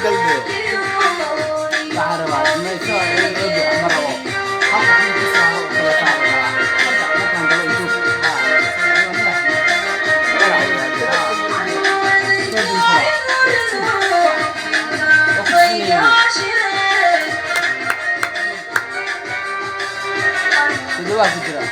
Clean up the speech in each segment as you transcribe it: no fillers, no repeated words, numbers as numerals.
Galbe waxaa rabaa meesha in loo buuxa ma rabo. Hal qof inuu ku soo haro kala saaro rabaa. Markaan galo intuu ha madax madax ha soo buuxo waa ku tusinayay todobaa ku jira.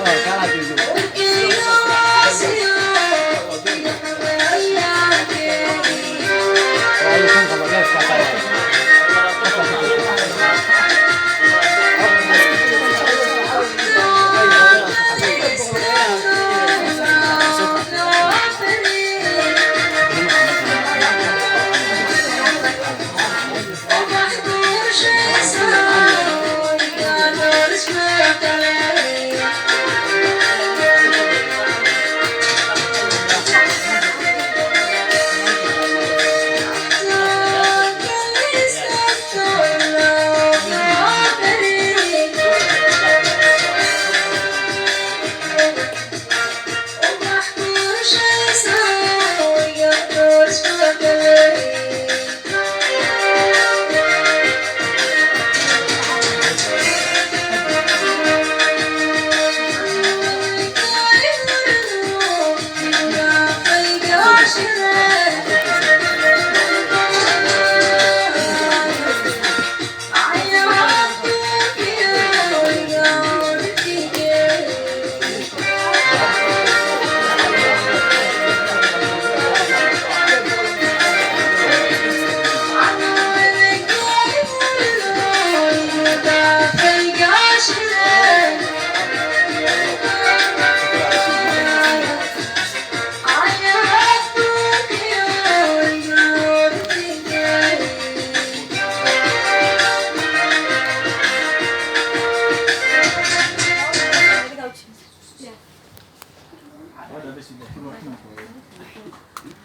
Oh, kala joogo. Oo ayuu kan qabo leefka qaado. Qofka ku jirta.